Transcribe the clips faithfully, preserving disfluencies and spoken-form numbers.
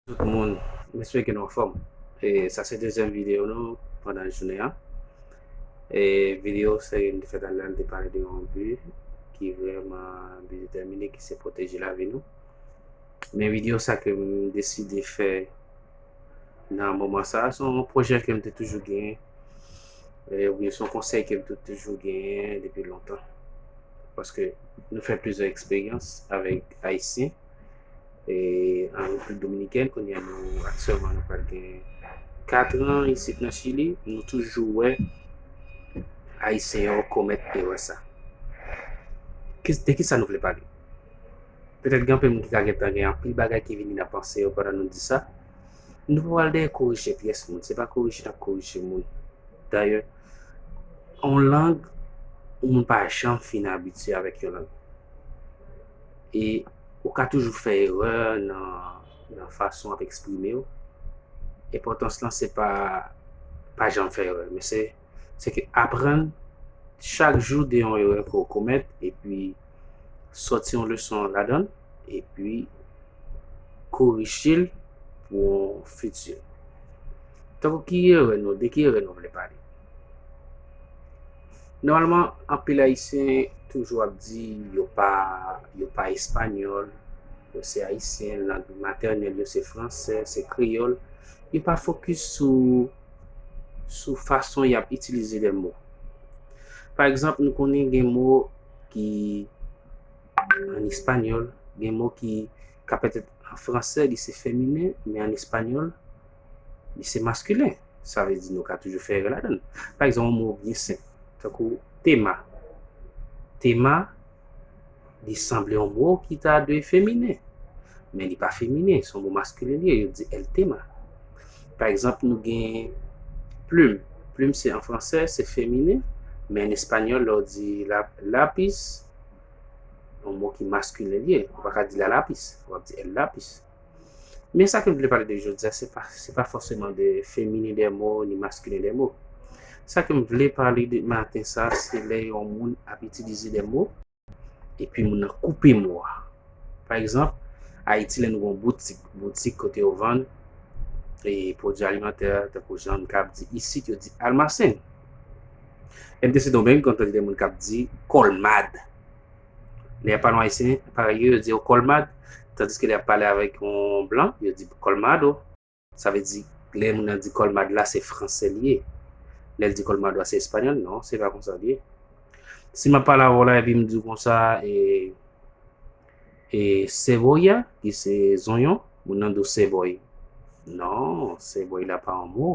Tout moun, m espere ke nou anfòm. E sa se dezyèm videyo nou pandan jounen an. E videyo sa yo m te fè talè a, m te pale de yon bi ki vrèman bi detèmine, ki se pwoteje lavi nou. Men videyo sa ke m deside fè nan moman sa, se yon pwojè ke m te toujou genyen, e, oubyen se yon konsèy ke m te toujou genyen depi lontan. Paske nou fè plizyè eksperyans avèk Ayisyen, e, an Repiblik Dominikèn, kounye a nou aktyèlman nou pral gen kat an isit nan Chili, nou toujou wè Ayisyen yo komèt erè sa. Ki, de ki sa nou vle pale? Petèt gen anpil moun ki ka gentan gen anpil bagay ki vini nan panse yo pandan nou di sa. Nou pa pral dèyè korije pyès moun, se pa korije n ap korije moun. Dayè, yon lang, yon moun pa janm fin abitye avèk yon lang. E ou ka toujou fè erè nan, nan fason w ap eksprime w. Enpòtans lan se pa, pa janm fè erè, men se, se ke aprann chak jou de yon erè ke w komèt, epi sòti yon leson ladan l, epi korije l pou yon fiti. Tankou ki erè nou, de ki erè nou vle pale? Nòmalman, anpil Ayisyen toujou ap di yo pa, yo pa espanyòl, yo se Ayisyen, lang matènèl yo se fransè, se kreyòl. Yo pa fokis sou, sou fason y ap itilize de mo. Pa egzanp, nou konnen gen mo ki an espanyòl, gen mo ki ka petèt an fransè, li se feminen, men an espanyòl, li se maskilen. Sa vle di nou ka toujou fè erè ladan l. Pa egzanp, yon mo byen senp, tankou tema. Tema, li sanble yon mo ki ta dwe feminen, men li pa feminen, se yon mo maskilen li ye, yo di el tema. Pa egzanp, nou gen plim. Plim se an fransè, se feminen, men an espanyòl, lè w di la, lapis, yon mo ki maskilen li ye. Ou pa ka di la lapis, w ap di el lapis. Men sa ke m vle pale de jodi a, se pa, se pa fòseman de feminen de mo, ni maskilen de mo. Sa ke m vle pale de maten sa, se lè yon moun ap itilize de mo, epi moun nan koupe mo a. Pa egzanp, Ayiti, lè nou gen yon boutik, boutik kote yo vann e pwodui alimantè, tankou jan n ka ap di isit, yo di almasen. M te Sendomeng, m konn tande de moun k ap di kòlmad. Lè y ap pale yon Ayisyen, parèy yo, yo di yo kòlmad, tandiske lè y ap pale avèk yon blan, yo di kòlmado. Sa vle di, lè moun nan di kòlmad la, se fransè li ye. Lè l di kòlmado a, se espanyòl? Non, se pa konsa li ye. Si m ap pale avè w la, epi m di w konsa, e, e, seboya, ki se zonyon, moun nan di w sebòy. Non, sebòy la pa yon mo.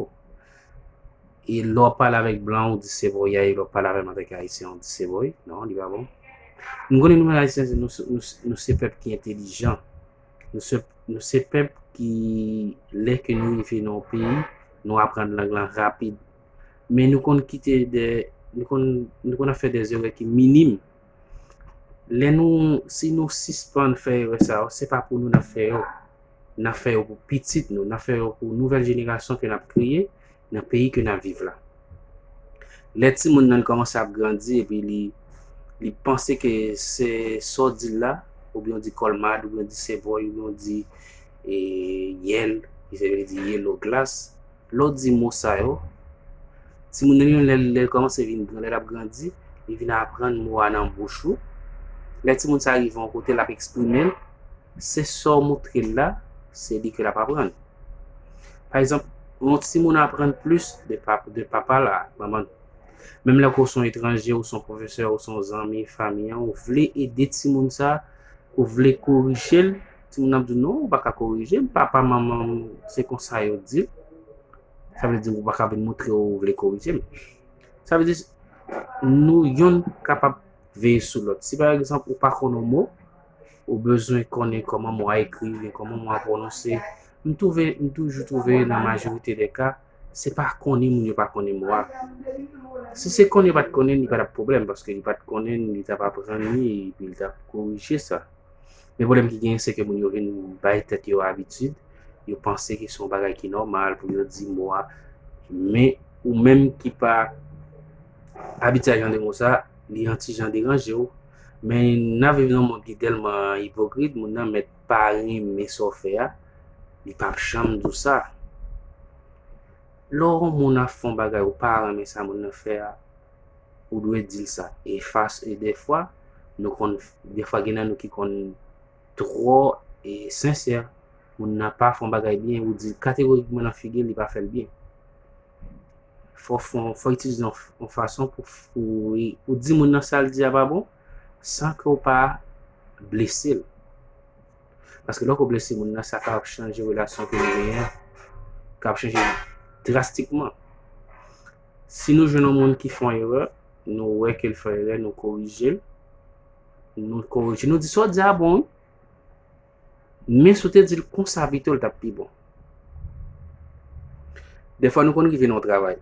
E lè w ap pale avèk blan, ou di seboya, e lè w ap pale avè m antanke Ayisyen, ou di sebòy. Non, li pa bon. M konnen nou menm Ayisyen, nou, nou, nou se pèp ki entèlijan. Nou se, nou se pèp ki, lè ke nou rive nan yon peyi, nou aprann lang lan rapid. Men nou konn kite de, nou konn, nou konn ap fè de erè ki minim. Lè nou, si nou sispann fè erè sa yo, se pa pou nou n ap fè yo. N ap fè yo pou pitit nou, n ap fè yo pou nouvèl jenerasyon ke n ap kreye nan peyi ke n ap viv la. Lè timoun nan kòmanse ap grandi epi li, li panse ke se sa w di l la, oubyen w di kòlmad, oubyen w di sebòy, oubyen w di, e, yèl, ki se vle di yellow glass, lè w di mo sa yo, timoun nan li menm, lè, lè l kòmanse vin gran, lè l ap grandi, li vin aprann mo a nan bouch ou. Lè timoun sa rive yon kote, l ap eksprime l, se sa w montre l la, se li ke l ap aprann. Pa egzanp, yon timoun aprann plis de pap-, de papa l a manman l. Menm lè ke w se yon etranje, ou se yon pwofesè, ou se yon zanmi, fanmi an, ou vle ede timoun sa, ou vle korije l, timoun nan ap di w, "Non, ou pa ka korije m, papa, manman m, se konsa yo di l." Sa vle di ou pa ka vin montre yo ou vle korije m. Sa vle di, nou yonn kapab veye sou lòt. Si pa egzanp ou pa konn yon mo, ou bezwen konnen kòman mo a ekri, oubyen kòman mo a pwononse. M twouve, m toujou twouve nan majorite de ka, se pa konnen moun yo pa konnen mo a. Si se konnen yo pa t konnen, li pa t ap pwoblèm, paske li pa t konnen, li t ap aprann li, epi li t ap korije sa. Men pwoblèm ki genyen, se ke moun yo vin bay tèt yo abitid, yo panse ke se yon bagay ki nòmal pou yo di mo a. Men ou menm ki pa abitye ak jan de mo sa, li yon ti jan deranje w. Men n ap viv nan yon mond ki tèlman ipokrit, moun nan mèt pa renmen sa w fè a, Li p ap janm di w sa. Lè yon moun ap fè yon bagay ou pa renmen sa moun nan fè a, ou dwe di l sa. E fas, e dèfwa, nou konn, dèfwa gen nan nou ki konn twò e sensè. Moun nan pa fè yon bagay byen, ou di l kategorikman nan figi l, li pa fè l byen. Fò, fò, fò itilize yon, yon fason pou, pou, pou di moun nan sa l di a pa bon, san ke w pa blese l. Paske lè w blese moun nan, sa kapab chanje relasyon ke nou genyen an. Kapab chanje drastikman. Si nou jwenn yon moun ki fè yon erè, nou wè ke l fè erè, nou korije l. Nou korije, nou di sa w di a bon, wi. Men si w te di l konsa pito, l t ap pi bon. Dèfwa, nou konn rive nan yon travay.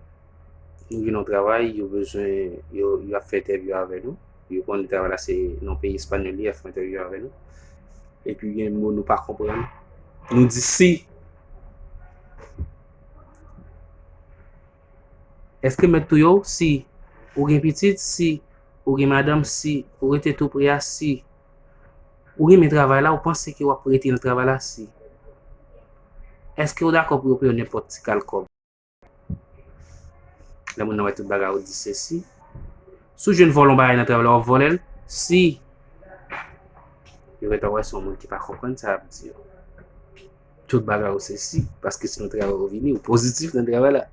Nou rive nan yon travay, yo bezwen, yo, yo ap fè entèvyou avè nou. Yo konnen travay la se nan yon peyi espanyòl, li ap fè entèvyou avè nou. Epi gen mo nou pa konprann. Nou di si. Èske mèt touye w? Si. Ou gen pitit? Si. Ou gen madanm? Si. Ou rete tou pre a? Si. Ou renmen travay la, ou panse ke w ap rete nan travay la? Si. Èske w dakò pou yo peye w nenpòt ti kal kòb? Lè moun nan wè tout bagay ou di se si. Si w jwenn vòlè yon bagay nan travay la, w ap vòlè l? Si. Yo gentan wè se yon moun ki pa konprann sa y ap di yo. Tout bagay ou se si, paske se nan travay ou vini, ou pozitif nan travay la.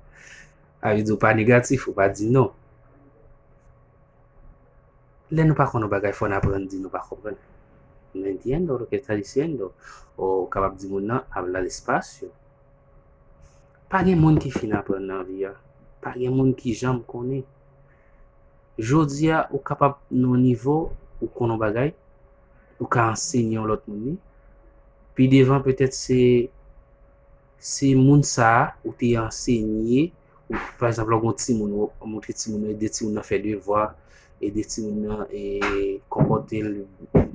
Sa vle di ou pa negatif, ou pa di non. Lè nou pa konn yon bagay, fò n aprann di nou pa konprann. No entiendo lo que está diciendo. Ou kapab di moun nan, habla despacio. Pa gen moun ki fin aprann nan vi a. Pa gen moun ki janm konnen. Jodi a, ou kapab nan yon nivo, ou konn yon bagay, ou ka ansenye yon lòt moun li. Pi devan, petèt se, se moun sa a ou te ansenye, ou, pa egzanp, lè w gen yon timoun, ou montre timoun nan, ede timoun nan fè devwa, ede timoun nan e konpòte l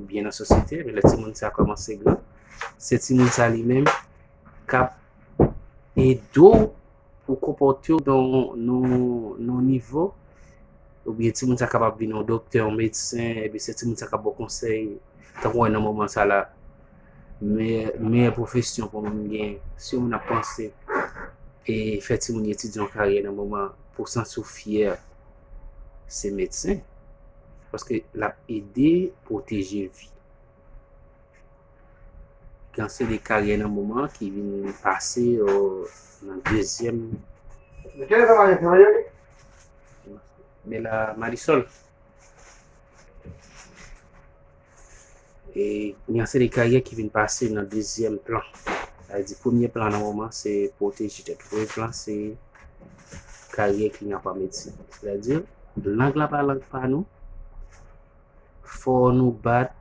byen nan sosyete, men lè timoun sa a kòmanse gran, se timoun sa a li menm k ap ede w pou w konpòte w nan, nan, nan yon nivo, oubyen timoun sa kapab vin yon doktè, yon medsen, epi se timoun sa k ap ba w konsèy, tankou w wè nan moman sa la, meyè, meyè pwofesyon pou moun gen, si yon moun ap panse e fè timoun etidye yon karyè nan moman pou w santi w fyè, se medsen. Paske l ap ede pwoteje vi. Gen yon seri de karyè nan moman ki vin pase, euh, nan dezyèm. Men la, Marisol. E gen yon seri de karyè ki vin pase nan dezyèm plan. Sa vle di, premye plan nan moman, se pwoteje tèt ou. Premye plan, se karyè kliyan pa medsen. Sètadi, lang la pa lang pa nou. Fò nou bat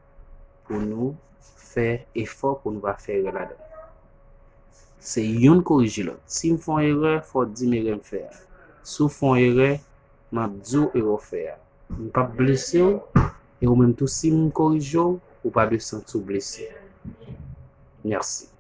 pou nou fè efò pou nou pa fè erè ladan. Se youn korije lòt. Si m fè yon erè, fò w di m erè m fè a. Si w fè yon erè, m ap di w erè w fè a. M p ap blese w, e ou menm tou, si m korije w, ou pa dwe santi w blese. Mèsi.